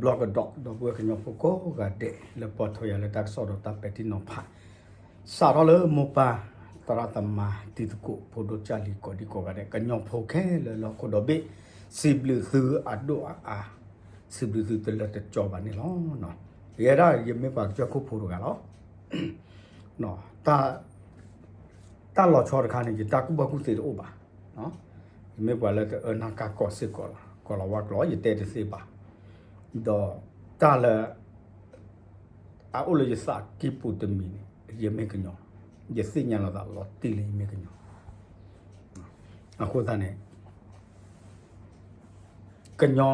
ဘျီကဒီး ဒီပုၢ်ဝဲၢ်ကညီဖိကိးဂၤဒဲး လၢပိာ်ထွဲယၤလၢတၢ်ကစီၣ်ဒီးတၢ်ပဲာ်ထံနီၤဖး, စးထီၣ်လၢမိၢ်ပၢ် သရၣ်သမါ တံၤသကိး ဖိဒိၣ်ကၢ်လံၤ ကိးဒံကိးဂၤဒဲး ကညီဖိခဲလၢာ်လၢဟီၣ်ခိၣ်ဒီဘ့ၣ်, စံးဘျုးသုအဒိၣ်အအါ, စံးဘျုးသုတလၢတကီဘၣ်န့ၣ်လီၤ. ယဲဒၣ်ယမ့ၢ်ပှၤကစၢၢ်ခိၣ်ဖိတဂၤလီၤ. တၢ်လီၤဆီတခါန့ၣ် ယတၢ်ကူၣ်ဘၣ်ကူၣ်သ့တအိၣ်ဘၣ်. ယမ့ၢ်ပှၤလၢတအၢနၢ်ကၢ်ကီၢ်စ့ၢ်ကီးလီၤ. ကီၢ်လီၤဝါကျိာ် ယတဲတသ့ဘၣ်. ဒီးတၢ်လၢ အအိၣ်လၢယသးကံၢ်ပူၤတမံၤန့ၣ် ယမ့ၢ်ကညီ, ယသ့ၣ်ညါလီၤသးလီၤတံၢ်လၢယမ့ၢ်ကညီ. အဃိသတးန့ၣ် ကညီ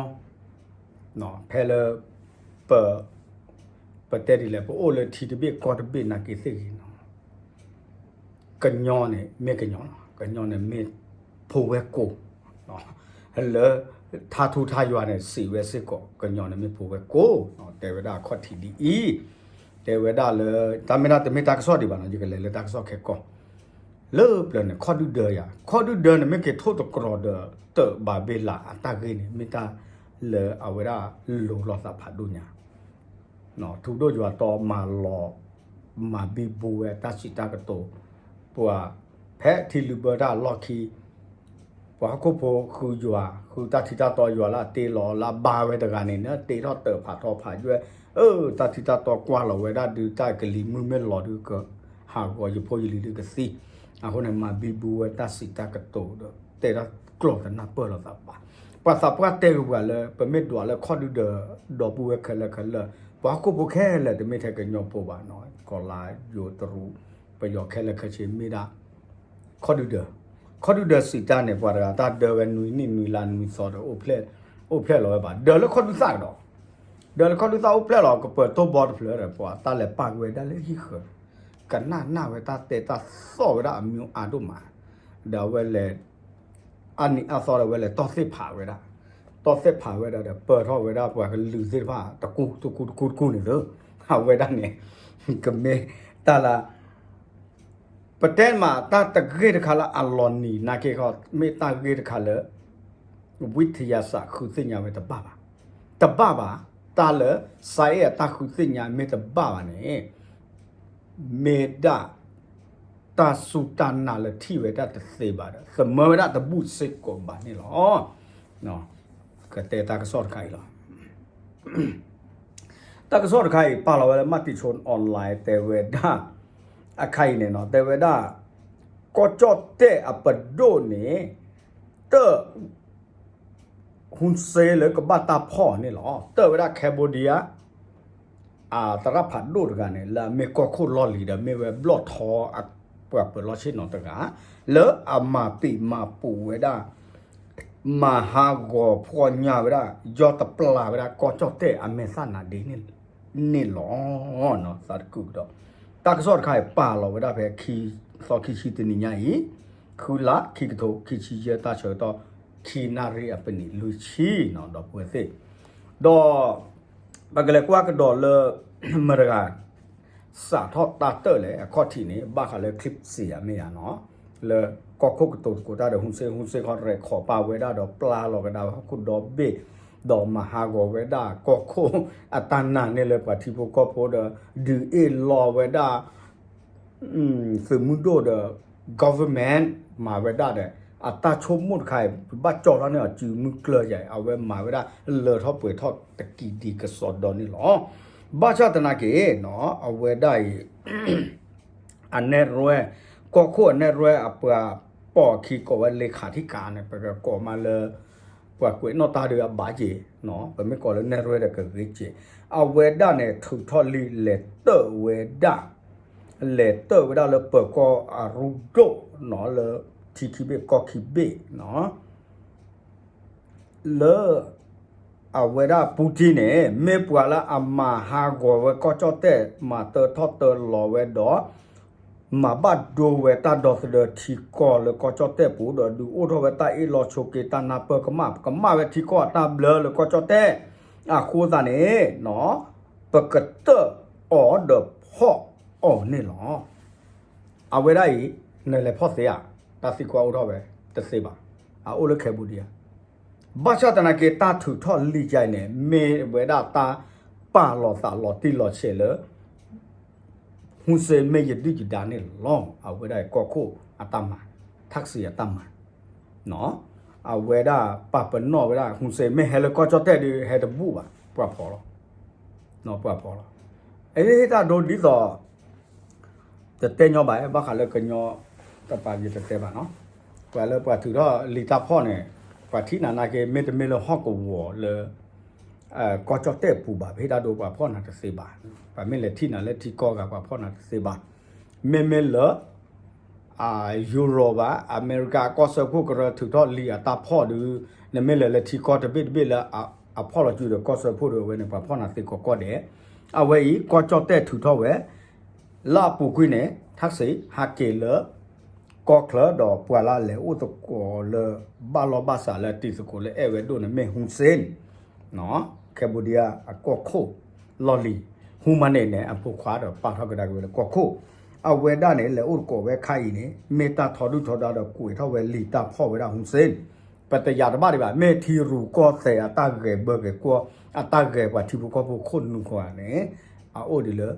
ဖဲလၢ ပ ပတဲဒ်လဲၣ် ပအိၣ်လၢထံတဘ့ၣ်ကီၢ်တဘ့ၣ် နာ်က့သ့ၣ်ဂ့ၤနီၤ, ကညီန့ၣ်မ့ၢ်ကညီလီၤ. ကညီန့ၣ်မ့ၢ်ဖိဝဲကိာ်, လၢ ထါထူထါယွၤန့ၣ် စံးဝဲစ့ၢ်ကီး ကညီန့ၣ်မ့ၢ်ဖိဝဲကိာ်, တဲဝဲဒၣ်အခီၣ်ထံးဒ်အံၤ, တဲဝဲဒၣ်လၢ တၢ်မ့ၢ်ဒၣ်တမ့ၢ်တၢ်ကစီၣ်ဒံးဘၣ်နီၤ, ယကလဲၤလၢတၢ်ကစီၣ်ခဲကီၢ် လၢပျၢၤန့ၣ် ခီၣ်ဒုၣ်ဒၢယၤ, ခီၣ်ဒုၣ်ဒၢန့ၣ် မ့ၢ်က့ၤထိၣ်သတြီၤဒီး တၢးဘၤဘ့လးအတၢ်ဂ့ၢ်န့ၣ် မ့ၢ်တၢ်လၢအဝဲဒၣ်လိၤလိာ်သးဖးဒိၣ်ညါ, ထူဒိၣ်ယွၤတီမၤလီၤ မၤဘံဘူဝဲတၢ်စံးတၢ်ကတိၤ, ပှၤ ဖဲထံလုၢ်ဘၢတၢ်အလီၢ်ခံ ပှၤဟီၣ်ခိၣ်ဖိဃုယွၤ ဃုတၢ်ထံတၢ်တီယွၤလၢအတ့လီၤလၢအဘါဝဲတဂၤန့ၣ် နတ့ထီၣ်တၢးဖးထီဖးယွဲၢ်, အၢ တၢ်ထံတၢ်တီကွၢ်လီၤဝဲဒၣ်ဒုး တၢ်ကလံၤမုၢ်မ့ၢ်လီၤဒုးက ဟးဂီၤယဖိယလံၤဒုးကသံ, အဃိန့ၣ် မၤဘံဘူဝဲတၢ်စံးတၢ်ကတိၤဒီး တဲဒၣ်ကျိာ်တနၢ်ပၢၢ်လိာ်သးဘၣ်. ပှၤသးပှၢ်တဲကပှၤလၢ ပမ့ၢ်ဒွးလၢခီၣ်ဒုၣ်ဒၢ ဒီပုၢ်ဝဲၢ်ခဲလၢာ်ခဲလၢာ်, ပှၤဟီၣ်ခိၣ်ဖိခဲလၢာ် တမ့ၢ်ထဲကညီဖိဘၣ်နီၤ, ကီၢ်လါယိၤတရူး ပယီၤခဲလၢာ်ခဲဆ့မ့ၢ်ဒၣ် ခီၣ်ဒုၣ်ဒၢ, ခီၣ်ဒုၣ်ဒၢစံးတၢ်န့ၣ် ပှၤတဂၤတၢ်ဒၢဝဲနွံနံၣ်နွံလါနွံသီဒီး အိၣ်ဖျဲၣ်လီၤဝဲဘၣ်, ဒၢလၢခီၣ်ဒုၣ်သၣ်ကဒီး, ဒၢလၢခီၣ်ဒုၣ်သၣ်အိၣ်ဖျဲၣ်လီၤ ကပၢၤတိၢ်ဘီတဖျၢၣ်ဒီး ပှၤတၢ်လဲၤပာ်က့ၤဝဲဒၣ်လၢဟံၣ်ဃၢၤ, ကနၣ်နၢ်ဝဲတၢ်တဲတၢ်သီၣ်ဝဲဒၣ်အမံၤအါဒိၣ်မး, ဒီးအဝဲလဲၤ အါနံၤအါသီဒီး အဝဲလဲၤတီၢ်သ့ၣ်ဖးဝဲဒၣ်, တီၢ်သ့ၣ်ဖးဝဲဒၣ်ဒီး ပၢၢ်ထီၣ်ဝဲဒၣ်ပှၤကလုာ်သ့ၣ်တဖၣ် တကူတကူတကူတကူန့ၣ်သၢ, အဝဲဒၣ်န့ၣ် ကမ့ၢ်တၢ်လၢ ပတဲမးတၢ်တဂ့ၢ်တခါလၢအလီၤနံၤနာ်က့ခီ မ့ၢ်တၢ်ဂ့ၢ်တခါလၢ ဝံထယၤစးဃုသ့ၣ်ညါဝဲတဘၣ်ဘၣ်, တဘၣ်ဘၣ်, တၢ်လၢ science အတၢ်ဃုသ့ၣ်ညါမ့ၢ်တဘၣ်ဘၣ်န့ၣ် မ့ၢ်ဒၣ် တၢ်စူၢ်တၢ်နာ်လၢထံၣ်ဝဲဒၣ်တသ့ဘၣ်ဒီး သမၢဝဲဒၣ်တဘူၣ်စ့ၢ်ကီးဘၣ်န့ၣ်လီၤ. ကတဲတၢ်ကစီၣ်တခါအံၤလီၤ. တၢ်ကစီၣ်တခါအံၤ ပာ်လီၤဝဲလၢ မၢ်တံၤဆိ online တဲဝဲဒၣ် အခါအံၤန့ၣ်နီၤ တဲဝဲဒၣ် ကီၢ်ကၠီၣ်တဲၣ်အပဒိၣ်န့ၣ် တၢၣ် ဟူစ့လၢကဘၣ်တၢ်ဖီၣ်န့ၣ်လီၤ. တၢၣ်ဝဲဒၣ် Cambodia အသရၣ်ဖးဒိၣ်တဂၤန့ၣ် လၢအမ့ၢ်ကီၢ်ခိၣ်လီၢ်လံၤဒီး မ့ၢ်ဝဲဘျီၣ်ထီအပှၤပၢၤလီၢ်ဆ့ၣ်နီၤတဂၤ လၢအမၤပံာ်မၤပူၤဝဲဒၣ် မၤဟးဂီၤဖှီၣ်ညါဝဲဒၣ် ယီၢ်တပျၢ်ဝဲဒၣ် ကီၢ်ကၠီၣ်တဲၣ်အမဲာ်သၣ်နၤဒ့န့ၣ်လီၤ. သးတကုာ်ကဒီး တၢ်ကစီၣ်တခါအံၤ ပာ်လီၤဝဲဒၣ်ဖဲ သီခံဆံတနံၤညါအံၤ ဃုလါ ခံကထိခံဆံယဲၢ် တၢ်ဆၢကတီၢ် ခံနၣ်ရံၣ်အပနံးလွံၢ်ဆံနီၤ ဒီပုၢ်ဝဲၢ်သ့ၣ်, ဒီး ပကလဲၤကွၢ်ကဒီးလၢ မတၤတဂၤ စးထီၣ်တၢ်တၢၣ်လဲၣ် အခီၣ်ထံးန့ၣ် ဘၣ်ဃးလၢ clip စံးယၤမ့ၢ်ယၤနီၤ, လၢကီၢ်ခိၣ်ကတိၤသကိးတၢ်ဒီး ဟူစ့ ဟူစ့ခီရဲၣ်ခီပာ်ဝဲဒၣ်ဒီး ပျၢ်လီၤကဒါဝဲဟီၣ်ခိၣ်ဒီဘ့ၣ်, ဒီးမၤဟးဂီၤဝဲဒၣ်ကီၢ်ခိၣ်အတၢ်နာ်န့ၣ်လၢပှၤထံဖိကီၢ်ဖိဒီး ဒုးအ့ၣ်လီၤဝဲဒၣ် သုးမုၢ်ဒိၣ်ဒီး government မၤဝဲဒၣ်ဒီး အတၢ်ဆိကမိၣ်တခါအံၤ ပဘၣ်ကၠီထီၣ်န့ၢ်အီၤ စုမုၢ်ကျၢၢ်ယၤအံၤ အဝဲမၤဝဲဒၣ်လၢထီၣ်ပှဲၤထီၣ်တကံးဒံးကစီဒီန့ၣ်လီၤ. ဘၣ်ဆၣ်သနာ်က့နီၤ အဝဲဒၣ်အံၤ အနဲၣ်ရွဲၣ် ကီၢ်ခိၣ်အနဲၣ်ရွဲၣ်အပှၤပိာ်အခံကိးဝဲ လ့ခးထံကၤန့ၣ် ပကကိးမးလၢ ပှၤကွဲးနီၣ်တၢ်ဒီးအဘၣ်က့ၤ, ပမ့ၢ်ကိးလၢနဲၣ်ရွဲၣ်ဒီးကဂ့ၤက့ၤ, အဝဲဒၣ်န့ၣ် ထုးထီၣ်လံ လဲၤတၢၣ်ဝဲဒၣ်, လဲၤတၢၣ်ဝဲဒၣ်လၢပၢၤကီၢ်အရူဒိၣ်နီၤ လၢထံခံဘ့ၣ်ကီၢ်ခံဘ့ၣ်နီၤ လၢ အဝဲဒၣ်ပူတံန့ၣ် မ့ၢ်ပှၤလၢအမၤဟးဂီၤဝဲကီၢ်ကၠီၣ်တဲၣ် မၤတၢထီၣ်တၢလီၤဝဲဒီး မၤဘၣ်ဒိဝဲတၢ်ဒီသဒၢထံကီၢ်လၢကီၢ်ကၠီၣ်တဲၣ်ပူၤ ဒီးဒုးအိၣ်ထီၣ်ဝဲတၢ်အ့ၣ်လိာ်ဆိးက့တၢ်နၢ်ပၢၢ်ကမၣ် ကမၣ်ဝဲထံကီၢ်အတၢ်ဘျၢလၢကီၢ်ကၠီၣ်တဲၣ် အဃိသတးန့ၣ် ပကတၢၣ်အီၤဒီးဖီၣ်အီၤန့ၣ်လီၤ. အဝဲဒၣ်အံၤ နလဲၤဖီၣ်သ့ဧါ, တၢ်သံကွၢ်အိၣ်ထီၣ်ဝဲ တသ့ဘၣ်, အအိၣ်လၢ Cambodia, ဘၣ်ဆၣ်သနာ်က့ တၢ်ထုးထီၣ်လံာ်ကါအံၤန့ၣ် မ့ၢ်ဝဲဒၣ်တၢ်ပာ်လီၤသးလီၤတံၢ်လီၤဆဲးလၢ ဟူစ့မ့ၢ်ယဒုၣ်ယဒါန့ၣ်လီၤ. အဝဲဒၣ်ကီၢ်ခိၣ်အတၢ်မၤ, ထၣ်စံးအတၢ်မၤ, အဝဲဒၣ်ပာ်ပနီၣ်ဝဲဒၣ် ဟူစ့မ့ၢ်ဟဲလၢကီၢ်ကၠီၣ်တဲၣ်ဒီး ဟဲတဘူၣ်ဘၣ် ပှၤဖီၣ်လီၤ, ပှၤဖီၣ်လီၤ. အဟ့ၣ်တၢ်ဒိဒ်သိး တတဲညီဘၣ် ဘၣ်ဃးလၢကညီတပာ်ယတတဲဘၣ်နီၤ. ပှၤလၢပှၤထုးထီၣ်လံာ်တၢ်ဖီၣ်န့ၣ် ပှၤထံၣ်နၤနာ်က့ မ့တမ့ၢ်လၢဟီၣ်ကဝီၤလၢ ကီၢ်ကၠီၣ်တဲၣ်ပူၤဘၣ် ပဟ့ၣ်တၢ်ဒိပှၤဖီၣ်နၤတသ့ဘၣ်. ပှၤမ့ၢ်လဲၤထံၣ်နၤလၢထံကီၢ်ဂၤ ပှၤဖီၣ်နၤတသ့ဘၣ်. မ့မ့ၢ်လၢ ယူရိးဘၣ် အမဲရကၤကီၢ်စၢဖှိၣ်ကရၢထုးထီၣ်လံာ်အတၢ်ဖီၣ်ဒီး နမ့ၢ်လဲၤလၢထံကီၢ်တဘ့ၣ်တဘ့ၣ်လၢအဖီၣ်လီၤစုဒီးကီၢ်စၢဖှိၣ်ဒီး အဝဲန့ၣ် ပှၤဖီၣ်နၤသ့ကိးကီၢ်ဒဲး. အဝဲအံၤ ကီၢ်ကၠီၣ်တဲၣ်ထုးထီၣ်ဝဲ လၢအပူၤကွံာ်န့ၣ် ထၣ်စံးဟးက့ၤလၢ ကီၢ်ချၢဒီးပှၤလၢအလဲၤအိၣ်သကိးလၢ ဘၣ်လီၢ်ဘၣ်စးလၢတံၤသကိးလၢအဲၣ်ဝဲဒိၣ်န့ၣ် မ့ၢ်ဟူစ့န့ၣ် Cambodia အကီၢ်ခိၣ်လီၢ်လံၤ ဟူမၤန့ၣ်န့ၣ် အဖိခွါဒီးပာ်ထီၣ်ကဒါက့ၤဝဲလၢကီၢ်ခိၣ်. အဝဲဒၣ်န့ၣ် လဲၤအိၣ်သကိးဝဲခါအံၤန့ၣ် မ့ၢ်တၢ်ထီဒုၣ်ထီဒါဒီးကွဲးထီၣ်ဝဲလံာ်တၢ်ဖီၣ်ဝဲဒၣ်ဟူစ့န့ၣ် ပတယာ်တဘၣ်ဒံးဘၣ်. မ့ၢ်ထံရူၢ်ကီၢ်သဲးအတၢ်ဂဲၤဘၢဂဲၤကွီၢ် အတၢ်ဂဲၤပှၤထံဖိကီၢ်ဖိခိၣ်နူာ်ဃီဧါန့ၣ် အအိၣ်ဒံးလၢ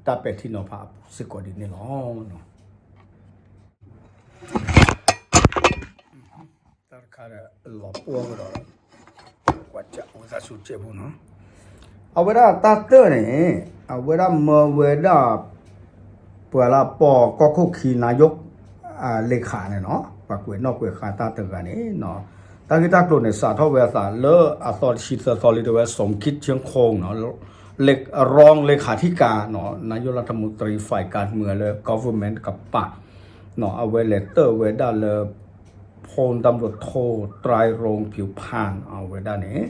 တၢ်ပဲာ်ထံနီၤဖးအပူၤစ့ၢ်ကီးဒ်န့ၣ်လီၤ. တၢ်တခါဒီးလီၤပှီၢ်ကဒီး ဝံသးစူၤကဲးဖိနီၤ. အဝဲဒၣ်တၢ်တၢၢ်န့ၣ် အဝဲဒၣ်မၢဝဲဒၣ် ပှၤလၢပီၢ်ကီၢ်ခိၣ်ခံ နာယိး လ့ခးန့ၣ်နီၤ ပှၤကွဲးနီၣ်ကွဲးဃါတၢ်တဂၤန့ၣ် တၢ်ဂ့ၢ်တၢ်ကျိၤန့ၣ် စးထီၣ်ဝဲအသးလၢအသီတဆံသၢသီလံ တဲဝဲ စီၤခ့ၣ်ဆ့ခိၣ်နီၤ รองเลขาธิการနီၤ นายกรัฐมนตรีฝ่ายการเมืองလၢ government တကပၤ အဝဲလဲၤတၢၢ်ဝဲဒၣ်လၢ พลตำรวจโท ไตรรงค์ ผิวพรรณ အဝဲဒၣ်န့ၣ်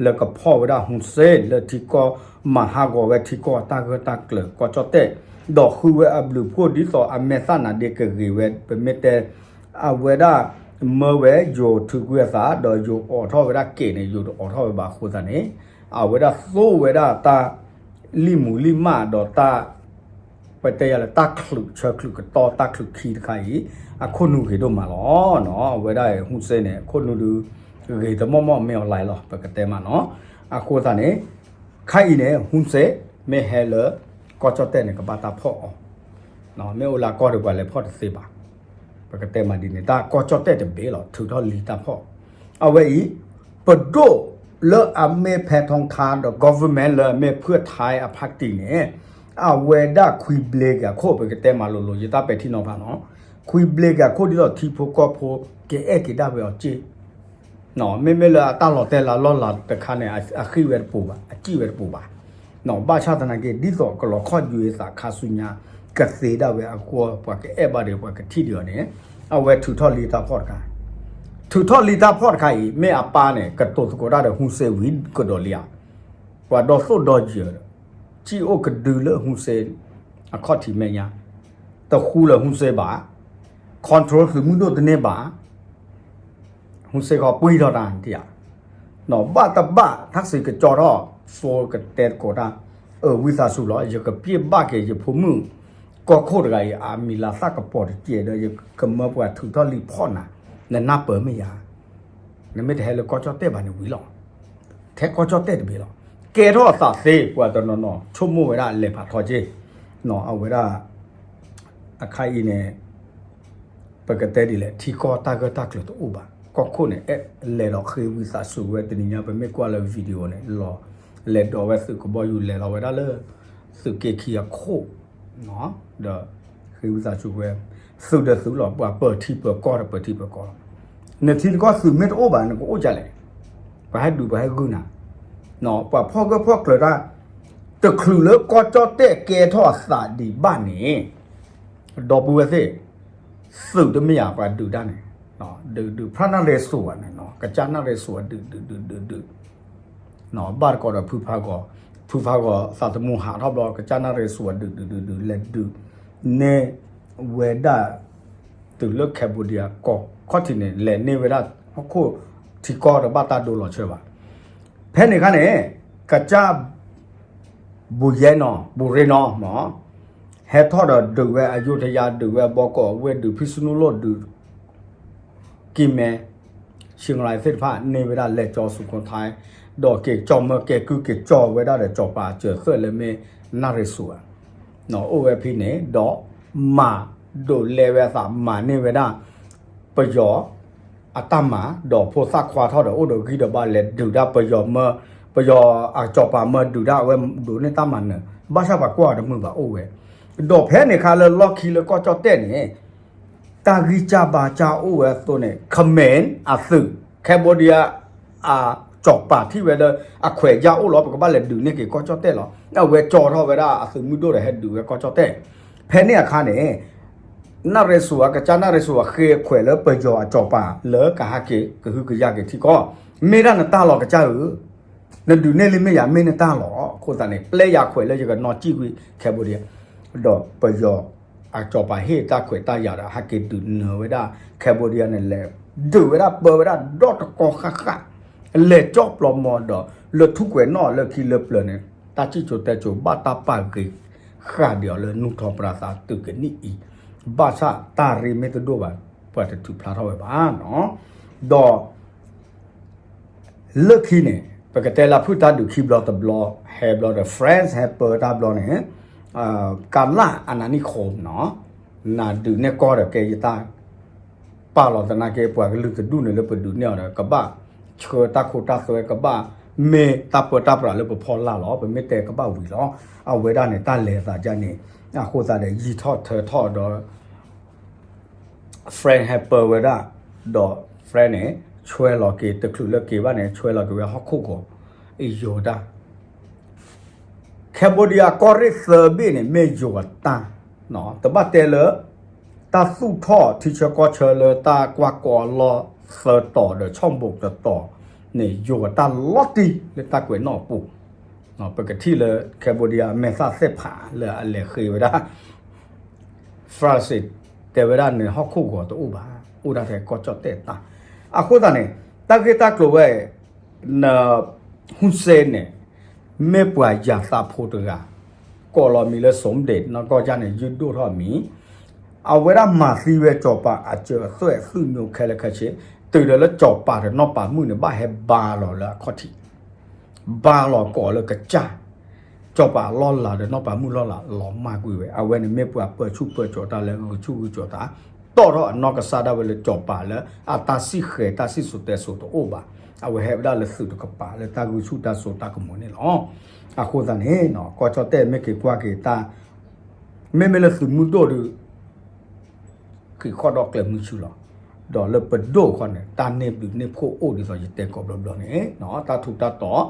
လၢကဖီၣ်ဝဲဒၣ်ဟူစ့လၢထံကီၢ် မၤဟးဂီၤဝဲထံကီၢ်အတၢ်ဂၢၢ်တၢ်ကျၢၤ ကီၢ်ကၠီၣ်တဲၣ် ဒီးဃုဝဲအဘျုးဖှိၣ်ဒ်သိးအမဲာ်သၣ်နၤဒ့ကဂ့ၤဝဲ ပမ့ၢ်တဲ အဝဲဒၣ်မၢဝဲယိၤထုးကွံာ်အသး ဒီးယိၤအိးထီၣ်ဝဲဒၣ်ကဲးန့ၣ် ယိၤတအိးထီၣ်ဝဲဘၣ်အဃိသတးန့ၣ် အဝဲဒၣ်သိၣ်ဝဲဒၣ်တၢ် လံၣ်မူၤလံၣ်မၣ်ဒီးတၢ် ပတဲယၤလၢတၢ်ချုးဆၢချုးကတီၢ်တၢ်ချုးခံတခါအံၤ အခိၣ်နူာ်ဂ့ၤဒိၣ်မးလီၤ. အဝဲဒၣ်ဟူစ့န့ၣ် အခိၣ်နူာ်ဒုး ဂ့ၤတမီၢ်မီၢ်မ့ၢ်အီၤလၢလီၤ ပကတဲမးနီၤ. အဃိသတးန့ၣ် ခါအံၤန့ၣ် ဟူစ့ မ့ၢ်ဟဲလၢ ကီၢ်ကၠီၣ်တဲၣ်န့ၣ် ကဘၣ်တၢ်ဖီၣ်အီၤ မ့ၢ်အိၣ်လၢကီၢ်ဒီးပှၤလဲၤဖီၣ်တသ့ဘၣ်. ပကတဲမးဒ်န့ၣ် တၢ်ကီၢ်ကၠီၣ်တဲၣ်တဘ့ၣ်လီၤ ထုးထီၣ်လံာ်တၢ်ဖီၣ် အဝဲအံၤ ပဒိၣ်လၢအမ့ၢ်ဖဲထီခါဒီး government လၢအမ့ၢ်ဖုၣ်ထါအ party န့ၣ် အဝဲဒၣ်ခွံဘျ့က့ၤအခိၣ် ပကတဲမးလိၤလိၤ ယတၢ်ပဲာ်ထံနီၤဖးနီၤ ခွံဘျ့က့ၤအခိၣ်ဒ်သိးထံဖိကီၢ်ဖိ ကအဲၣ်က့ၤဒၣ်ဝဲအီၤစ့ မ့မ့ၢ်လၢအတၢ်လီၤတဲာ်လၢလီၢ်လၤတခါန့ၣ် အဃံၣ်ဝဲတပူၤဘၣ် အစံၣ်ဝဲတပူၤဘၣ်. ဘၣ်ဆၣ်သနာ်က့ ဒ်သိးကလီၤခီၣ်ယွဲသးခါဆူညါ ကသ့ဒၣ်ဝဲအဂီၢ် ပှၤကအဲၣ်ဘၣ်ဒီးပှၤကထံၣ်ဒံးအီၤန့ၣ် အဝဲထုးထီၣ်လံာ်တၢ်ဖီၣ်တခါ ထုးထီၣ်လံာ်တၢ်ဖီၣ်တခါအံၤ မ့ၢ်အပၢ်န့ၣ် ကတိၤသကိးတၢ်ဒီးဟူစ့ဝံၤကဒီးလံဧါ ပှၤဒီသိၣ်ဒီယၢၤ စံၣ်အိၣ်ကဒုလၢဟူစ့ အခီၣ်ထံးမဲာ်ညါ တဃူလၢဟူစ့ဘၣ် control သုးမုၢ်ဒိၣ်တန့ၢ်ဘၣ် ဟူစ့ဃီပှံၢ်ထီၣ်တၢ်တယၤ ဘၣ်တဘၣ် ထၣ်စံးကကၠီထီၣ် သိကတဲသကိးတၢ် အၢ ဝံသးစူၤလီၤ ယကပျ့ၢ်ဘၣ်က့ၤယဖိမုၣ် ကီၢ်ခိၣ်တဂၤအံၤ အမံၤလၤသၣ်ကပီၤတကဲးဒီး ယကမၢပှၤထုးထီၣ်လံာ်ဖီၣ်နၤ နနၢ်ပၢၢ်မ့ၢ်ယၤ နမ့ၢ်တဟဲလၢကီၢ်ကၠီၣ်တဲၣ်ဘၣ်န့ၣ်ဝံၤလီၤ. ထဲကီၢ်ကၠီၣ်တဲၣ်တဘ့ၣ်လီၤ. ကဲထီၣ်အသးသ့ ပှၤတနီၤနီၤ ဆိကမိၣ်ဝဲဒၣ်လဲၤဖးထီက့ၢ် အဝဲဒၣ် အခါအံၤန့ၣ် ပကတဲဒ်လဲၣ် ထံကီၢ်တၢ်ဂၢၢ်တၢ်ကျၢၤတအိၣ်ဘၣ် ကီၢ်ခိၣ်န့ၣ် အဲၣ်လဲၤဒီးဃ့ဝံသးစူၤဝဲ တနံၤညါ ပမ့ၢ်ကွၢ်လၢ video န့ၣ် လီၤလဲၤဒိးဝဲသုးကဘီယူၤ လဲၤလီၤဝဲဒၣ်လၢ သုးက့ခံအခိၣ် ဒီးဃ့ဝံသးစူၤဝဲ သုးဒီးသုးလီၤ ပှၤပၢၤထံပၢၤကီၢ်ဒီးပၢၤထံပၢၤကီၢ်လီၤ. နထံနကီၢ်သုးမ့ၢ်တအိၣ်ဘၣ် နကအိၣ်ကလဲၣ် ပှၤဟဲဒုးပှၤဟဲဂုာ်နၤ ပှၤဖီၣ်ဂၢၢ်ဖီၣ်ကျၢၤတၢ် တချုးလၢကီၢ်ကၠီၣ်တဲၣ်ကဲထီၣ်အသးဒံးဘၣ်န့ၣ် ဒီပုၢ်ဝဲၢ်သ့ၣ် သုးတမ့ၢ်ယၤပှၤဒုးတၢ်န့ၣ် ဒုးဒုး ဖျါနၣ်ရံၣ်စူၤဘၣ်န့ၣ် ကစၢ်နၣ်ရံၣ်စူၤဒုးဒုးဒုးဒုးဒုး ဘၣ်တကိးဒီးဖုဖးဂီၤ ဖုဖးဂီၤသးသမူဟးထီၣ်ဘျီ ကစၢ်နၣ်ရံၣ်စူၤဒုးဒုးဒုးဒုး လဲၤဒုး န့ၢ်ဝဲဒၣ် တုၤလၢ Cambodia ကီၢ်ခီၣ်ထံးန့ၣ် လဲၤန့ၢ်ဝဲဒၣ်ဟီၣ်ခိၣ်ထံကီၢ်ဒီးဘၣ်တၢ်ဒိလီၤဆၢဘၣ်. ဖဲန့ၣ်အခါန့ၣ် ကစၢ် ဘူၣ်ယဲနီၤ ဘူၣ်ရ့နီၤ ဟဲထီၣ်ဒီးဒုးဝဲအယုထယါ ဒုးဝဲဘီကီးဝ့ၢ် ဒုးဖံးစနူလိၣ် ဒုး ကံၢ်မဲ ကၠီၤမၠၤသ့ၣ်တဖၣ်န့ၢ်ဝဲဒၣ်လဲၤကၠီၤစူးခိၣ်ထၢၣ်, ဒီးက့ၤကၠီၤမၢကဲကုၢ်က့ၤကၠီၤဝဲဒၣ်ဒီးကၠီၤပၤစၢၤသွဲၣ်လၢမ့ၢ်နၣ်ရ့ၣ်စူၤဧါ, အိၣ်ဝဲဖဲန့ၣ် ဒီးမၤဒိးလဲဝဲအသးမၤန့ၢ်ဝဲဒၣ် ပယီၤ အတၢ်မၤ ဒီးဖိသၣ်ခွါထီၣ်ဒီးအိၣ်ဒီးဂံၢ်ဒီးဘါလဲၤဒုးဒၣ်ပယီၤမၢ, ပယီၤအကၠီၤပၤမၢဒုးဒၣ်အဝဲဒိးန့ၢ်တၢ်မၤနၢၤ, ဘၣ်ဆၣ်ပှၤကွၢ်အီၤတမုာ်ဘၣ်အိၣ်ဝဲ, ဒီးဖဲန့ၣ်အခါလၢလီၢ်ခံလၢကီၢ်ကၠီၣ်တဲၣ်န့ၣ် တၢ်ဂံၢ်စၢ်ဘါစၢ်အိၣ်ဝဲအသိးန့ၣ် ခမ့ၣ် အသုး Cambodia အကၠီၤပၤထံၣ်ဝဲလၢ အခွဲးယၢ်အိၣ်လီၤ ပကဘၣ်လဲၤဒုးန့ၢ်က့ၤကီၢ်ကၠီၣ်တဲၣ်လီၤ. အဝဲကၠီထီၣ်ဝဲဒၣ်အသုးမုၢ်ဒိၣ်ဒီးဟဲဒုးဝဲကီၢ်ကၠီၣ်တဲၣ်. ဖဲန့ၣ်အခါန့ၣ် နၣ်ရ့ၣ်စူၤ အကစၢ်နၣ်ရ့ၣ်စူၤအဃ့ခွဲးလၢပယီၤအကၠီၤပၤလၢကဟဲက့ၤကဟုကယာ်က့ၤထံကီၢ်, မ့ၢ်ဒၣ်နတၢ်လီၤကစၢ်ဧၢ, နဒုးန့ၢ်လံမ့ၢ်ယၤ မ့ၢ်နတၢ်လီၤ. အဃိသတးန့ၣ် ပျဲယၤခွဲးလၢယကနီၣ်စံၣ်ကွံာ် Cambodia ဒီးပယီၤအကၠီၤပၤဟ့ၣ်တၢ်ခွဲးတၢ်ယာ်ဒီး ဟဲက့ၤဒုးနၢၤဝဲဒၣ် Cambodia န့ၣ် လဲၤဒုးဝဲဒၣ်ပၢဝဲဒၣ်ဒီတကီၢ်ဃၣ်ဃၣ်, လဲၤကၠီၣ်ပျီမီဒီး လၢထူၣ်ကွဲးနီၣ်လၢခံလၢပျၢၤန့ၣ် တၢ်စံၣ်စိၤတဲစိၤဘၣ်တၢ်ပာ်ဂ့ၤဃာ်ဒံးအီၤလၢ နူၢ်ထီၣ်ပြးသးတုၤကနံၣ်အံၤ, ဘၣ်ဆၣ်တၢ်ရ့မ့ၢ်တဒိၣ်ဘၣ် ပှၤတထုးဖျါထီၣ်ဝဲဘၣ်နီၤ. ဒီး လၢခံန့ၣ် ပကတဲလၢဖုၣ်တၢ်ဒုးခံဘျီတဘျီ ဟဲဘျီဒီး France ဟဲပၢတၢ်ဘျီန့ၣ် ကလၣ်အနးနံၣ်ဃိနီၤ, နဒုးနဲၣ်ကီၢ်ဒီးကဲယတၢ်ပာ်လီၤသနာ်က့ ပှၤကလုာ်တဒူၣ်န့ၣ်လၢပဒုးနဲၣ်အီၤဒီး ကဘၣ်ဆှၢတၢ်ခိတၢ်သွဲ ကဘၣ်မ့ၢ်တၢ်ပၢတၢ်ပြးလၢပဖီလာ်လီၤ. ပမ့ၢ်တဲကဘၣ်ဝံၤလီၤ. အဝဲဒၣ်န့ၣ် တၢ်လဲၤသးဒ်န့ၣ် အဃိသတးဒီးယံာ်ထီၣ်ထၢထီၣ်ဒီး France ဟဲပၢဝဲဒၣ်, ဒီး France န့ၣ် ဆွဲလီၤက့ၤ တချုးလၢက့ၤဘၣ်န့ၣ် ဆွဲလီၤက့ၤဝဲဟီၣ်ခိၣ်ကီး အယိၤတၢ် Cambodia ကီၢ်ရ့ၣ်သၢဘ့ၣ်န့ၣ် မ့ၢ်ယိၤအတၢ်, တဘၣ်တဲလၢ တၢ်သူၣ်ထီၣ်ထံဆၢကီၢ်ဆၢလၢတၢ်ကွၢ်ကီအလီၢ်သၢတီၤဒီးဆီၣ်ဘိးတတီၤန့ၣ် ယိၤအတၢ်လီၤတံၢ်လၢတၢ်ကွဲးနီၣ်အပူၤ, ပကထံၣ်လၢ Cambodia အမဲာ်သၣ်သ့ၣ်ဖးလၢအလဲၤဃ့ဝဲဒၣ် France တဲဝဲဒၣ်န့ၣ် ဟီၣ်ခိၣ်ဂီၤတအိၣ်ဘၣ်, အိၣ်ဒၣ်ထဲကီၢ်ကၠီၣ်တဲၣ်တၢ်. အဃိသတးန့ၣ် တၢ်ဂ့ၢ်တၢ်ကျိၤဝဲ န Hun Sen န့ၣ် မ့ၢ်ပှၤယၤသးဖိတဂၤ, ကိးလီၤမံၤလၢ Somdet နီၢ်ကီၢ်ယၢ်န့ၣ် ယုၢ်ဒိၣ်ထီၣ်အမံၤ, အဝဲဒၣ်မၤသံဝဲကၠီၤပၤအစၢၤအသွဲၣ်သုးညိခဲလၢာ်ခဲဆ့, တုၤဒီးလၢကၠီၤပၤဒီးနီၢ်ပၤမုၣ်န့ၣ် ဘၣ်ဟဲဘါလီၤလၢအခီၣ်ထံး ဘါလီၤကိးလၢကစၢ်, ကၠီၤပၤအလီၢ်လၤဒီးနီၢ်ပၤမုၣ်လီၢ်လၤ လီၤမၢ်ကွံာ်ဝဲ, အဝဲန့ၣ်မ့ၢ်ပှၤပၢဆူၣ်ပၢစိးတၢ်လၢဂုာ်ဆူၣ်ဂုာ်စိးတၢ်, တီၣ်ထီၣ်အနီၢ်ကစၢ်ဒၣ်ဝဲလၢကၠီၤပၤလၢအတၢ်စံၣ်ဃဲၤတၢ်စံၣ်စိၤတဲစိၤတအိၣ်ဘၣ်, အဝဲဟဲဝဲဒၣ်လၢသုးတကပၤလၢတၢ်ဂုာ်ဆူၣ်တၢ်စိတၢ်ကမီၤန့ၣ်လီၤ. အဃိသတးန့ၣ် ကီၢ်ကၠီၣ်တဲၣ်မ့ၢ်က့ၤကွၢ်က့ၤတၢ် မ့မ့ၢ်လၢသုးမုၢ်ဒိၣ်ဒီး ဃ့ၢ်ခီၣ်ဒီးကျဲမုၢ်ဆူၣ်လီၤ. ဒီးလၢပဒိၣ်ခီန့ၣ် တၢ်န့ၢ်ဘျုးန့ၢ်ဖှိၣ်အိၣ်ဒ်သိးယတဲကိးဘျီဘျီန့ၣ် တၢ်ထူးတၢ်တီၤ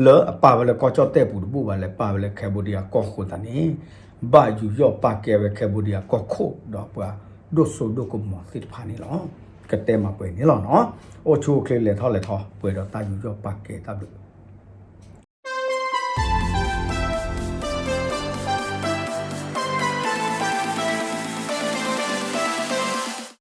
လၢအပာ်ဝဲလၢကီၢ်ကၠီၣ်တဲၣ်ပူၤတဘူၣ်ဘၣ် လဲၤပာ်ဝဲလၢ Cambodia ကီၢ်ဃိသတးန့ၣ် ဘၣ်ယူးယီၣ်ပာ်ကဲဝဲ Cambodia ကီၢ်ခိၣ်ဒီးပှၤဒိၣ်စိဒိၣ်ကမီၤသ့ၣ်တဖၣ်န့ၣ်လီၤ. ကတဲမၤပှဲၤန့ၣ်လီၤနီၤ. အိၣ်ဆူၣ်အိၣ်ချ့လဲၤထီၣ်လဲၤထီပှဲၤဒီးတၢ်ယူးယီၣ်ပာ်ကဲတၢ်ဘျုး